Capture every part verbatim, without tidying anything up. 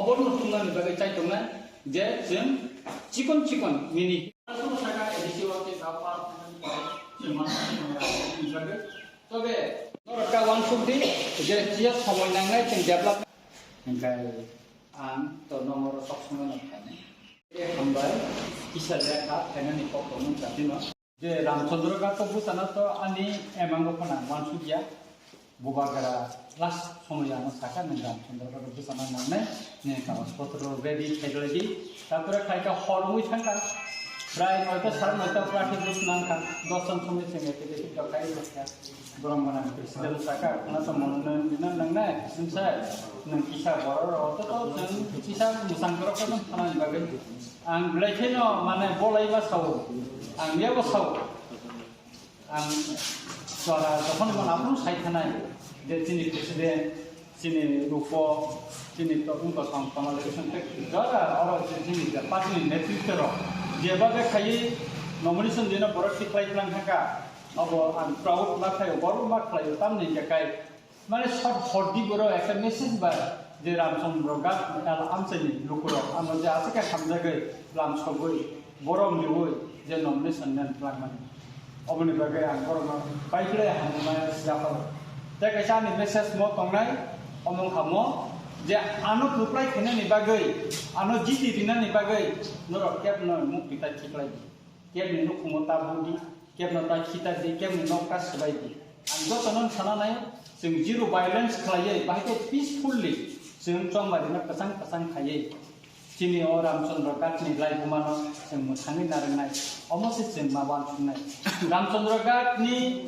Bono thumnani bagwi chai tongnai je chwng chikon chikon nini. Tobe norok ka uansuk di je chiya somoi nangnai chwng develop. Hingkai ang to nongoro sok somoi no phainai. Hambai kisa lekha phainani kok tongmani chati no. Je Ramchandra Ghat to bwsana to ani emango phano uansukya. Bubagra last somoy ano saka, "Nwng Ramchandra Ghat to bwsana nangnai, nwng kagoj potro ready khairwlai di." Tapore khaika hor wngwi thangkha. Prai noita, sare noita prati bus nangkha. Dos jon somoy chwng application to khai rwkha. Borom gwnang president saka, "Khna to mono nang, nang nangnai, sir, nwng kisa borok rok to, to chwng kisa mwsang borok to thana ni bagwi." Ang belai kheno mane bolai ma sao, ang yabo sao. Ang jora jokhon mano aphuru sai thanai je chini president, chini rupo, chini to wngkha tong tongma election tei jora oro je chini je party ni netritwa rok jeba be khaiwi nomination dino borok tikhlai phlang thangkha, abo ang proud ma khlaio, gorbo ma khlaio, tamni hwnkhe kai Mane short hordi borok ekta message bai je Ramchandra Ghat L amchaini lukurok ano je aswk khe hamjagwi lam sogwi borom riwi je nomination nang twlangmani. Oboni bagwi ang borokno baikhlai hamjakma yapharwi. Tei kaisa ani message mo tongnai, omo wngkha mo je ano reply khainani bagwi, ano jiti rinani bagwi norok kebno muk bitai khiklai di. Kebni nukhungo ta budi, kebno ta khita di, kebni nok ta swbai di. Ang jotono sana nai, chwng zero violence khlaiwi, bahai khe peacefully chwng chongmarino kwchang kwchang khaiwi chini o Ramchandra Ghatni laibumano chwng mwthangwi narwknai. Omo se chwng ma uansuknai. Ramchandra Ghatni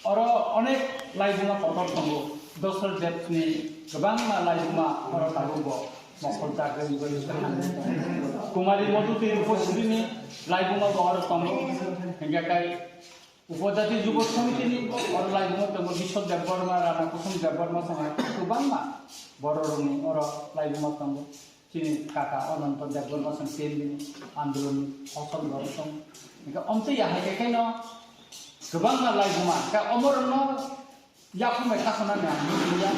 Oro onek laibuma kotor tongo. Dosol Debni kwbangma laibuma oro tabukbo mokol jagwi gori thangwi tongo. Kumari Modhu tei Rupasrini laibuma bo oro tongo. Hingkhe kai Upojati Jubo Samitini oro laibuma tongo. Biswa Debbarma, Rana Kusum Debbarma songha kwbangma bororokni oro laibuma tongo. Chini kaka Ananto Debbarma song T M B ni andolon ni hosol borok song. Hingke omtwi ya hai khe keno kwbangma laibuma, ka omorokno yaphang bai khasana ni ang nukliya.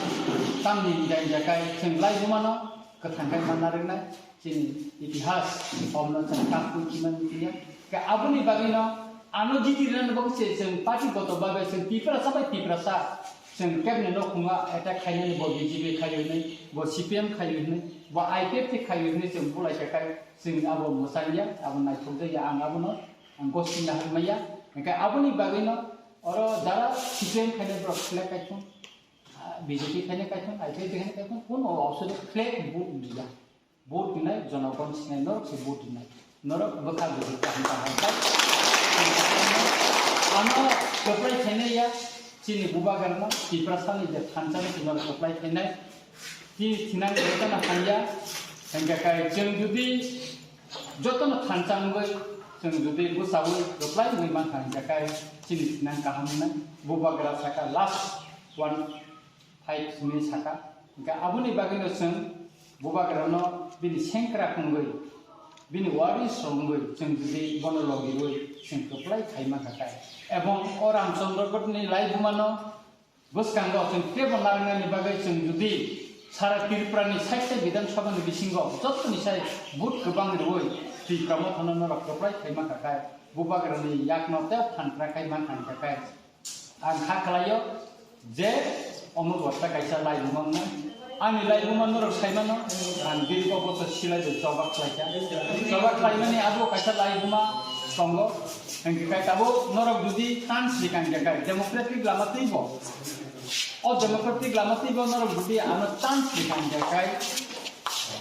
Tamni hingka hingka kai chwng laibumano kwthang kai manna rwnai. Chini itihas omno chwng kaphwi khimani nukliya. Ka aboni bagwino ano jiti rwnani bagwi se chwng party goto bagwi chwng Tiprasa bai Tiprasa chwng kebni nokhungo attack khainani bo B J P khaio hinwi, bo C P M khaio hinwi, bo I P F T khaio hinwi chwng bulai kha kai. Chwng abo mwchangya, abo naithokjakya, ang abono, ang gosti nahar maya. Hingke aboni bagwino oro jara C P M khainai borok select kaithung, ah, B J P khainai kaithung, I P F T khainai kaithung, kuno option flag vote liya. Vote hinai jonogon sinai norok se vote hinai. Norok bwkha bwkha kaham kaham khe. Ano kwplai khainai ya, chini bubagrano, Tiprasani je thansa ni norok kwplai khainai. Chini thinang jotono hamya, hingke kai chwng jodi jotono thansa wngwi, chwng jodi bwsawi reply wngwi mankha, hingke kai chini thinang kaham wngnai. Bubagra saka last one five minute saka. Hingke aboni bagwino chwng bubagrano bini sengkrak wngwi, bini warriors rok wngwi chwng jodi bono logiwi chwng reply khai mankha kai. Ebong o Ramchandra Ghatni laibumano Bwskango chwng teibo narwknani bagwi chwng jodi sara Tripura ni side side Bidhan Sabha ni bisingo jotoni sai vote kwbang rwui Tipra Mothano norok kwplai khai mankha khe, bubagrani yakno tei phan kwrak khai mankha hwnkha khe, ang kha khlaio je omo bo ta kaisa laibuma wngnai. Ani laibuma norok sai mano, ang dirgo bochor silai bai choba khlaikha. Choba khlaimani abo kaisa laibuma tongo. Hwnkhe kai tabuk norok jodi chance rikha hwnkhe kai democratic lama twibo. O democratic lama twibo norok jodi ano chance rikha hwnkhe kai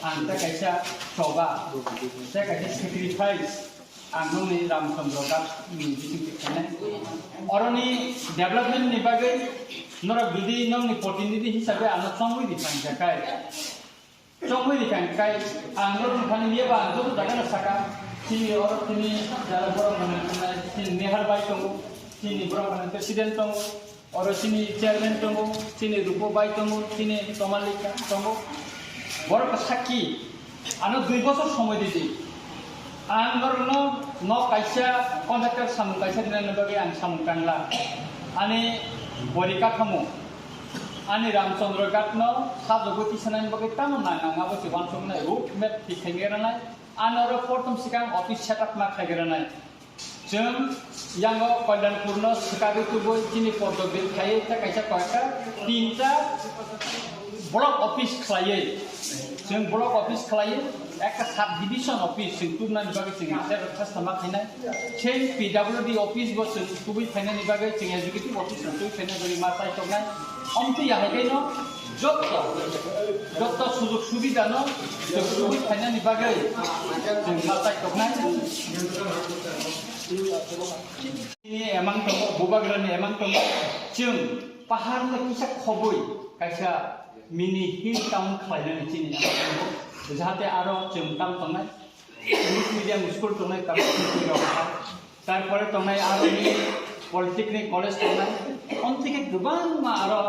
ang tei kaisa choba, tei kaisa sacrifice ang nokni Ramchandra Ghat ni bising twi khainai. Oroni development ni bagwi norok jodi nokni protinidhi hisabe ano chongwi rikha hwnkhe kai Chongwi rikha hwnkhe ang norok thani liya ba ang joto jaga no saka, chini oro chini jara borok mane chini Nehar bai tongo, chini borok mane president tongo, oro chini chairman tongo, chini Rupo bai tongo, chini Tomalika tongo. Borok sakki ano dui bosor somoi di di. Ang norokno nok kaisa contractor samung kaisa dinani bagwi ang samung tangla. Ani bori kathamo Ani Ramchandra Ghat no sajagwi tisanani bagwi tamo nang nang abo se uansuknai road map thik khaigwi rwnai. Ani oro portom sikang office setup ma khaigwi rwnai. Chwng yango Kalyanpur no swkagwi tubui chini Poddo bill khaiwi tei kaisa koyekta tinta block office khlaiwi. Chwng block office khlaiwi ekta sub division office chwng tubnani bagwi chwng ase khastama khainai. Chwng P W D office bo chwng tubui phainani bagwi chwng executive office chwng tubui phainani bagwi ma chai tongnai. Omtwi ya hai khe no jotto, jotto sujog subida no chwng tubui phainani bagwi chwng ma chai tongnai. Chini emang tongo, bubagrani emang tongo. Chwng pahar no kisa khobwi kaisa mini hill town khlainani chini emang tongo. Jahate aro chwng tam tongnai. English medium school tongnai, tarpore tongnai aro ni polytechnic college tongnai. Omtike kwbangma aro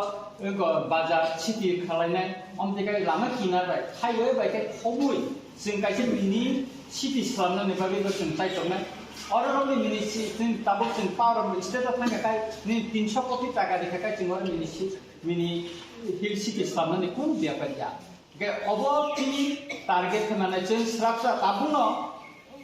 bazar city khalainai. Omtike lama kinar bai highway bai khe khobwi chwng kaisa mini city slamnani bagwi bo chwng chai tongnai. Oro rokni mini si-, chwng tabuk chwng power of state of thangkha kai nini tinso koti taka rikha kai chwng oro mini si-, mini hill city slamnani kunu biyapar ya. Hingke obo chini target khe mane chwng swrapsa tabukno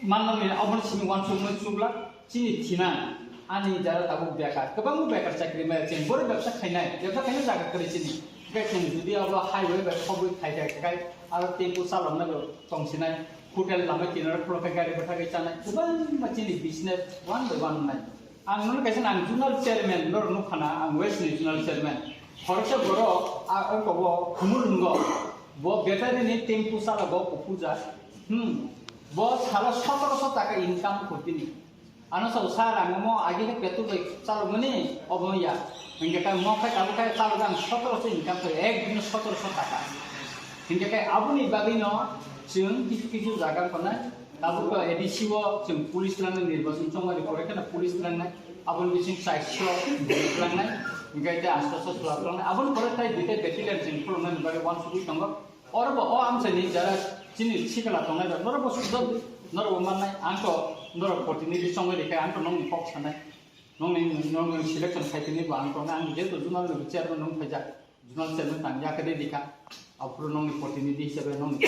mannani obo simi uansukmung chukla chini thina ani jara tabuk bekar kwbangma bekar chakri maya chini borok bebsa khainai bebsa khainai jaga kwrwi chini hingke chwng jodi obo highway bai khobwi khai khai khai aro tempo chaloknai bo tongsinai hotel lamai tinaro khulok khai gari bwthagwi chanai kwbangma chini business one by one wngnai. Ang nono kaisa nang zonal chairman, norok nukha na, ang West ni zonal chairman. Khoroksa borok, a, oko bo Khumulwngo. Bo battery ni tempo sala bo kuphujak. Hmm. Bo salo sotoroso taka income khurtini. Ano sao sir, ang omo agi khe petrol bai chalokmani, obo ya. Hingke kai mo khai tabuk khai chalok ang sotoroso income khai, ek dino sotoroso taka. Hingke kai aboni bagwi no chwng kisu kisu jaga khonai. Tabuk A D C o chwng police langnai, nirbachon chongmani pore kheno police langnai, aboni bising chairso police langnai, hingke tei astoso chwla langnai, aboni pore tei duitai battalion chwng khulumnani bagwi uansugwi tongo. Oro bo o amchaini jara chini sikla tongnai rok, norok bo sujak, norok bo mannai, ang to norok protinidhi chongwi rikha, ang to nongni kok sanai, nongni, nongni selection khai tini bo ang tongnai, ang jehetu zonal ni chairman nong phaijak. Zonal chairman tang ya khe ready kha. Aphuru nongni protinidhi hisabe nongni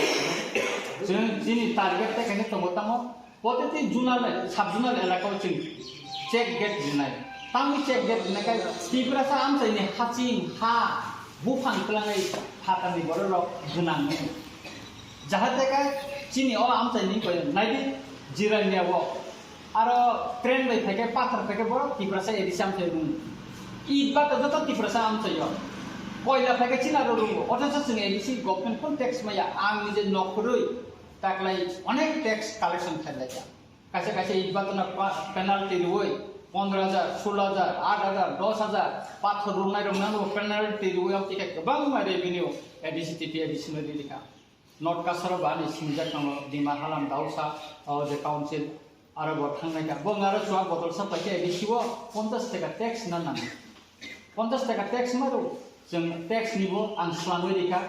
chwng chini target tei kaisa tongo tamo. Protiti zonal, sub zonal elaka o chwng check gate rinai. Tangwi check gate rinai khe Tiprasa amchaini haching ha buphang twlangwi phatarni borok rok gwnang. Jahate khe chini o amchaini koi naidi Jirania o. Aro train bai phaikhe, pathor phaikhe borok Tiprasa A D C amchai rung. Id ba to joto Tiprasa amchaio. Koila phaikhe chini aro rungo. Othocho chwng A D C government kun tax maya, ang nije nokhorwi taklai onek tax collection khlailaiya. Kaisa kaisa id ba to na pa-, penalty rwi pondro hajar, sulo hajar, aat hajar, dos hajar, pathor rungnai rok nang penalty rwi, amtwi khe kwbangma revenue A D C T T A D C no rikha. North Cachar o bo ani sinijak tongo, Dima Halam Dausa, o je council, aro bo thangnai kha. Bo wngaro chuak botol sa paikhe A D C o ponchash taka tax na nango. Ponchash taka tax ma rw, chwng tax ni bo ang swlangwi rikha.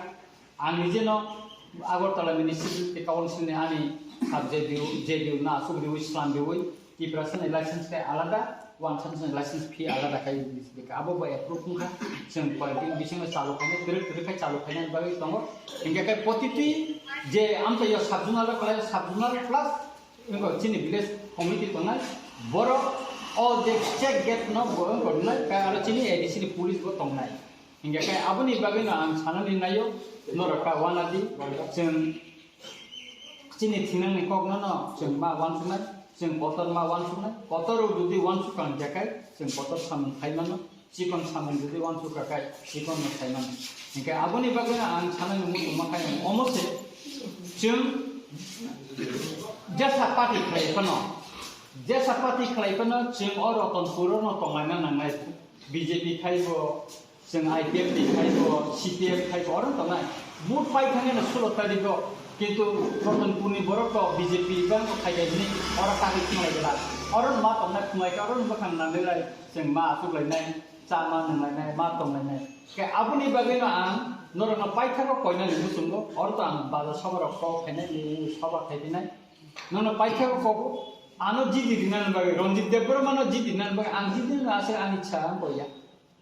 Ang nijeno Agartala Municipality Council ni ani sub J D U, J D U na aswk riwi swlang riwi, Tiprasa ni license khe alada, uansukmung license fee alada khai bika abo bo approve wngkha. Chwng quarantine bisingo chalu khainai, twrwk twrwk khai chalu khainani bagwi tongo. Hingkhe khe protiti je amchaio sub zonal o khlai, sub zonal plus wngkha chini village committee tongnai, borok o je check gate no bo wngkha rinai, khe aro chini A D C ni police bo tongnai. Hingkhe khe aboni bagwino ang sanani naio, norok kha uanadi, chwng chini thinangni kokno no chwng ma uansuknai, chwng kotor ma uansuknai, kotor rok jodi uansuk kha hingkhe khe chwng kotor samung khai mano, chikon samung jodi uansuk kha khe chikon no khai mano. Hingkhe aboni bagwino ang sanani muchungma khe omo se, chwng jesa party khlai phano, jesa party khlai phano chwng o Ratanpur o no tonglaina nangnai, B J P khai bo, Chwng I P F T khai bo, C P M khai bo, oro tongnai. Vote pai thangya no sulo tarikh o, kintu Ratanpur ni borok to B J P bang khai bai hini, oro kagwi thwnglai gela. Oro ma tongnai thwnglai khe, oro bwkhang nanglailai, chwng ma achuk lainai, cha ma nang lainai, ma tong lainai. Khe aboni bagwi no ang norok no paithak o koinani muchungo, oro to ang bazar soba rok kok khainai, ni soba khai phinai. Nono paithak o kogo, ano jidi rinani bagwi, Ranjit Debbarma no jidi rinani bagwi, ang jidi no aswk ani ichha ang koya.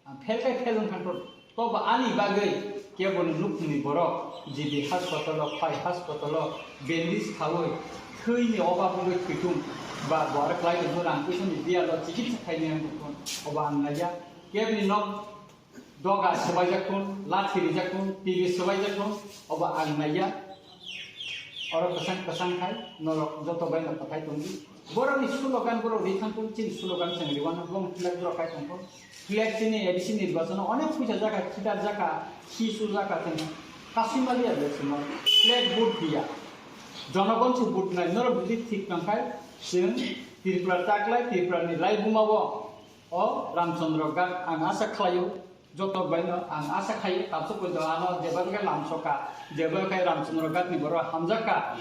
Ang phel khai phel wng kha to. Toba ani bagwi keboni nukni borok G B hospital-o, phai hospital-o bandage khaui thwini obab wngwi thwitung ba bo aro khlai tongkhu, rang puisani biyalo chikitsa khainai wngkha, obo ang naiya. Keboni nok doga swbaijak thung, lathi rijak thung, T V swbaijak thung, obo ang naiya. Oro kwchang kwchang khai norok joto bai no kwthai tongdi. Borokni slogan borok ri thang thung, chini slogan chwng riwano, bong flag borok khai tong thung. Flag chini A D C nirbachono onek puisa jaka, khitar jaka, khi su jaka thang. Kasima liya le simo flag vote diya. Jonogon se vote nai, norok bidi thik tong khai chwng Tripura taklai, Tripura ni laibuma bo o Ramchandra Ghat ang asa khlaio. Joto baino ang asa khai, tabsuk poito ano jeba khe lamsoka, jeba khe Ramchandra Ghat ni borok hamjakka,